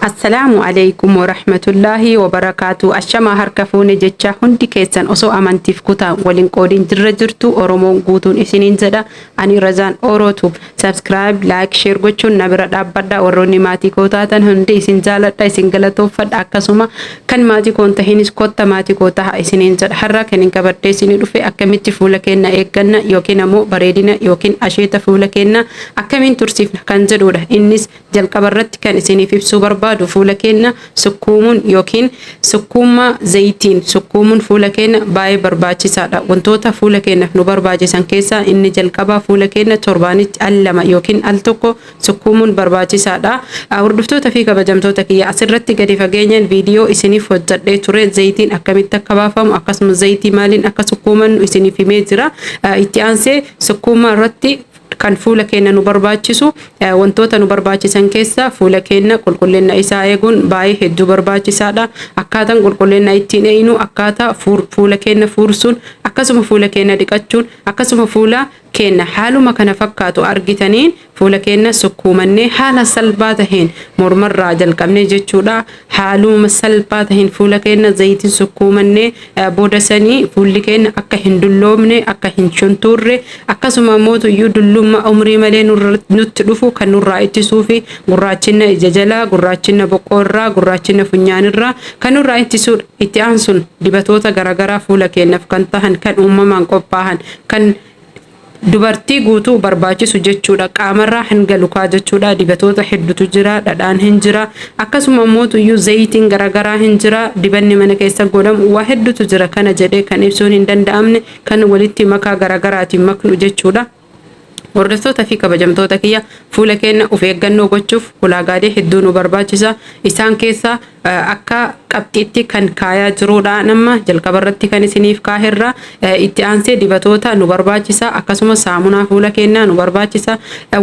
Assalaamu Aleeykum Warahmatullaahi Wabarakaatu Ashamaa harka fuune jecha hundi keessan osoo amantiif kutaan waliin qoodiin jirra jirtu Oromoon guutuun isiniin jedha ani Razaan Oro Tube subscribe like share gochuun na bira dhaabbadha warroonni maatii koo taatan hundi isin jaaladha isin galatooffadha akkasuma kan maatii koo hin tahinis kotta maatii koo taha isiniin jedha har'a kan hin qabadhee isinii dhufe akkamitti fuula keenya eegganna yookiin ammoo bareedina yookiin asheeta fuula keenya akkamiin tursiifna kan jedhudha innis Jalqaba irratti kan isiniif ibsuu barbaadu fuula keenna sukkuumuun yookiin sukkuummaa zayitiin sukkuumuun fuula keenna baay'ee barbaachisaadha. Wantoota fuula keennaaf nu barbaachisan keessaa inni jalqabaa fuula keenna torbaanitti al 2 yookiin al 1 sukkuumuun barbaachisaadha. Hordoftoota fi kabajamtoota kiyya asirratti gadi fageenyaan viidiyoo isiniif hojjadhee ture zayitiin akkamitti akka baafamu akkasuma zayitii maaliin akka sukkuumannu isiniif himee jira. Itti aansee sukkuummaa irratti kan fuula keenya nu barbaachisu wantoota nu barbaachisan keessa fuula keenya qulqullina isaa eeguun baay'ee hedduu barbaachisaadha. Akkaataan qulqullina ittiin eeynu akkaataa fuula keenya fuursuun akkasuma fuula keenya dhiqachuun akkasuma fuula keenya haaluma kana fakkaatu argitaniin fuula keenya sukkuumannee haala salphaa taheen mormarraa jalqabnee jechuudha. Haaluma salphaa taheen fuula keenya zayitiin sukkuumannee booda sanii fuulli keenya akka hin dulloomne akka hin shuntuurre akkasuma mootuyyuu dullummaa umrii malee nutti dhufu kan nurraa ittisuu fi gurraachinna ija jalaa, gurraachinna boqqoo irraa, gurraachinna funyaan irraa kan nurraa ittisuudha. Itti aansuun dibatoota garaagaraa fuula keenyaaf kan tahan kan uumamaan qophaahan kan dubartii guutuu barbaachisu jechuudha. Qaamarraa hanga lukaa jechuudha. Dibatoota hedduutu jira. Dhadhaan hin jira. Akkasuma mootuyyuu zayitiin garaagaraa hin jira. Dibanni mana keessa godhamu waa hedduutu jira. Kana jedhee kan ibsuun hin danda'amne kan walitti makaa garaagaraatiin maknu jechuudha. Hordoftoota fi kabajamtoota kiyya fuula keenya of eeggannoo gochuuf ulaagaalee hedduu nu barbaachisa. Isaan keessaa akka qabxiitti kan kaayaa jiruudha. Nama jalqaba irratti kan isiniif kaaherra itti aansee dibatoota nu barbaachisa. Akkasumas saamunaa fuula keenyaa nu barbaachisa.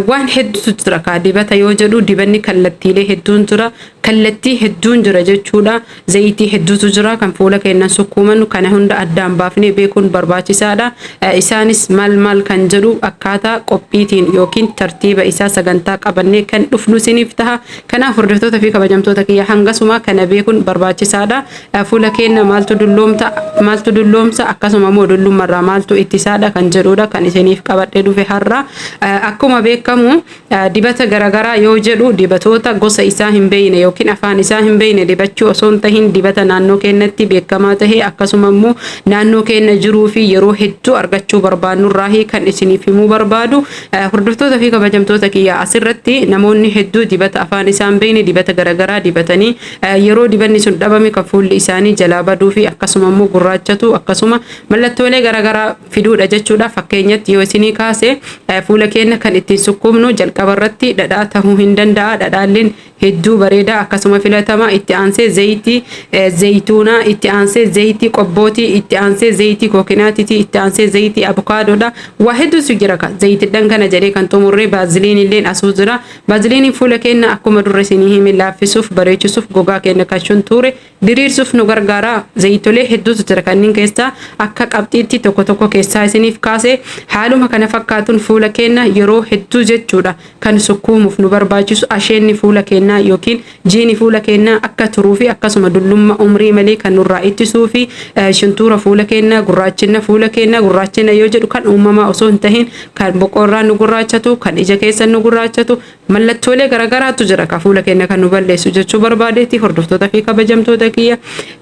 Waan hedduutu jira kaa dibata yoo jedhu dibanni kallattiilee hedduun jira. Kallattii hedduun jira jechuudha. Zayitii hedduutu jira kan fuula keenyan sukkuumannu kana hunda addaan baafnee beekuun barbaachisaadha. Isaanis maal maal kan jedhu akkaataa qophiitiin yookiin tartiiba isaa sagantaa qabannee kan dhufnu isiniif taha. Kanaaf hordoftoota fi kabajamtoota kiyya hangasuma kana beekuun barbaachisaadha. Fuula keenya maaltu dulloomta maaltu dulloomsa akkasuma immoo dullummarraa maaltu ittisaadha kan jedhudha kan isiniif qabadhee dhufe har'a. Akkuma beekamu Dibata garagaraa yoo jedhu dibatoota gosa isaa hin beeyne yookiin afaan isaa hin beeyne dibachuu osoo hin tahin dibata naannoo keenyatti beekamaa tahe akkasuma immoo naannoo keenya jiruu fi yeroo hedduu argachuu barbaannurraahi kan isiniif himuu barbaadu. Hordoftoota fi kabajamtoota kiyya asirratti namoonni hedduu dibata afaan isaa hin beeyne dibata garagaraa dibatanii yeroo dibanni sun dhabame kan fuulli isaanii jalaa baduu fi akkasuma immoo gurraachatu akkasuma mallattoolee garagaraa fiduudha jechuudha. Fakkeenyatti yoo isinii kaase fuula keenya kan ittiin sukkuumnu jalqaba irratti dhadhaa tahuu hin danda'a. Dhadhaalleen hedduu bareedaa akkasuma filatama. Itti aansee zayitii zayituunaa, itti aansee zayitii qobbootii, itti aansee zayitii kookinaatitii, itti aansee zayitii abukaadoodha. Waa hedduutu jira kan zayitidhan kana jedhee kan xumurree baaziliin illeen asuu jira. Baaziliiniin fuula keenya akkuma durra isinii hime laaffisuuf, bareechisuuf, gogaa keenya kan shuntuure diriirsuuf nu gargaara. Zayitolee hedduutu jira kanneen keessaa akka qabxiitti tokko tokko keessaa isiniif kaase haaluma kana fakkaatuun fuula keenya yeroo hedduu jechuudha kan sukkuumuuf nu barbaachisu asheenni fuula keenyaa yookiin jiini fuula keenyaa akka turuu fi akkasuma dullumma umrii malee kan nurraa ittisuu fi shuntuura fuula keenyaa gurraachina fuula keenyaa gurraachina yoo jedhu kan uumamaa osoo hin tahin kan boqoorraa nu gurraachatu kan ija keessa nu gurraachatu Mallattoolee garagaraatu jira ka fuula keenya kan nu balleessu jechuu barbaadeeti hordoftoota fi kabajamtoota kiyya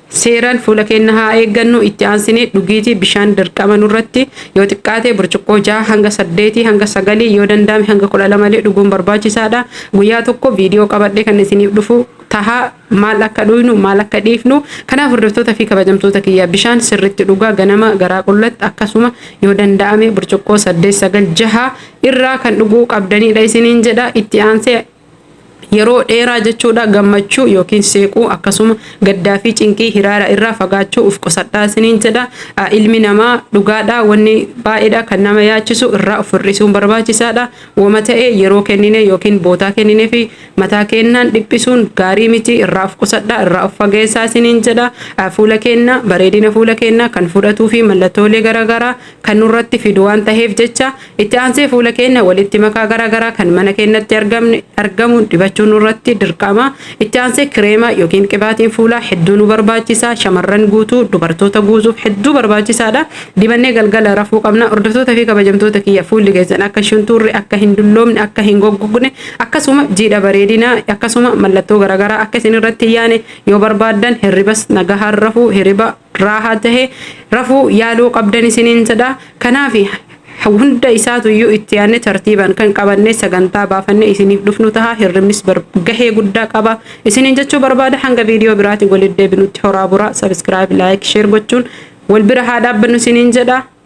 seeraan fuula keenya haa eeggannu itti aansinee dhugiitii bishaan dirqama nurratti yoo xiqqaate burcuqqoo 6 hanga 8 hanga 9 yoo danda'ame hanga 12 illee dhuguun barbaachisaadha guyyaa tokko viidiyoo qabadhee kan isiniif dhufu taha maal akka dhuynu maal akka dhiifnu kanaaf hordoftoota fi kabajamtoota kiyya bishaan sirritti dhugaa ganama garaa qullatti akkasuma yoo danda'ame burcuqqoo 8 9 6 irraa kan dhuguu qabdanidha isiniin jedha itti aansee yeroo dheeraa jechuudha gammachuu yookiin seequu akkasuma gaddaa fi cinqii hiraara irraa fagaachuu uf qusadhaa isiniin jedha ilmi namaa dhugaadha wanni baay'eedha kan nama yaachisu irraa of hir'isuun barbaachisaadha woma ta'e yeroo kennine yookiin bootaa kenninefi mataa keennaan dhiphisuun gaarii miti irraa of qusadhaa irraa of fageessaa isiniin jedha fuula keenna bareedina fuula keenna kan fudhatuu fi mallattoolee garaagaraa kan nurratti fidu waan taheef jecha itti aansee fuula keenna walitti makaa garaagaraa kan mana keennatti argamu dibachuu Dibachuu nurratti dirqama. Itti aansee kireema yookiin qibaatiin fuulaa hedduu nu barbaachisa. Shamarran guutuu, dubartoota guutuuf hedduu barbaachisaadha. Dibannee galgala rafuu qabna. Hordoftoota fi kabajamtoota kiyya, fuulli keessan akka shuntuurri, akka hin dulloomne, akka hin goggogne, akkasuma jiidha bareedinaa, akkasuma mallattoo garaagaraa akka isin irratti hin yaane yoo barbaaddan, hirribas nagahaan rafuu, hirriba raahaa tahe rafuu yaaluu qabdan isiniin jedha. Kanaaf hunda isaatuyyuu itti yaadne tartiibaan kan qabannee sagantaa baafannee isiniif dhufnu taha. Hirribnis gahee guddaa qaba isiniin jechuu barbaada. Hanga viidiyoo biraatiin walitti deebinutti horaa buraa. Subscribe, like, share gochuun wal bira haa dhaabbannu isiniin jedha.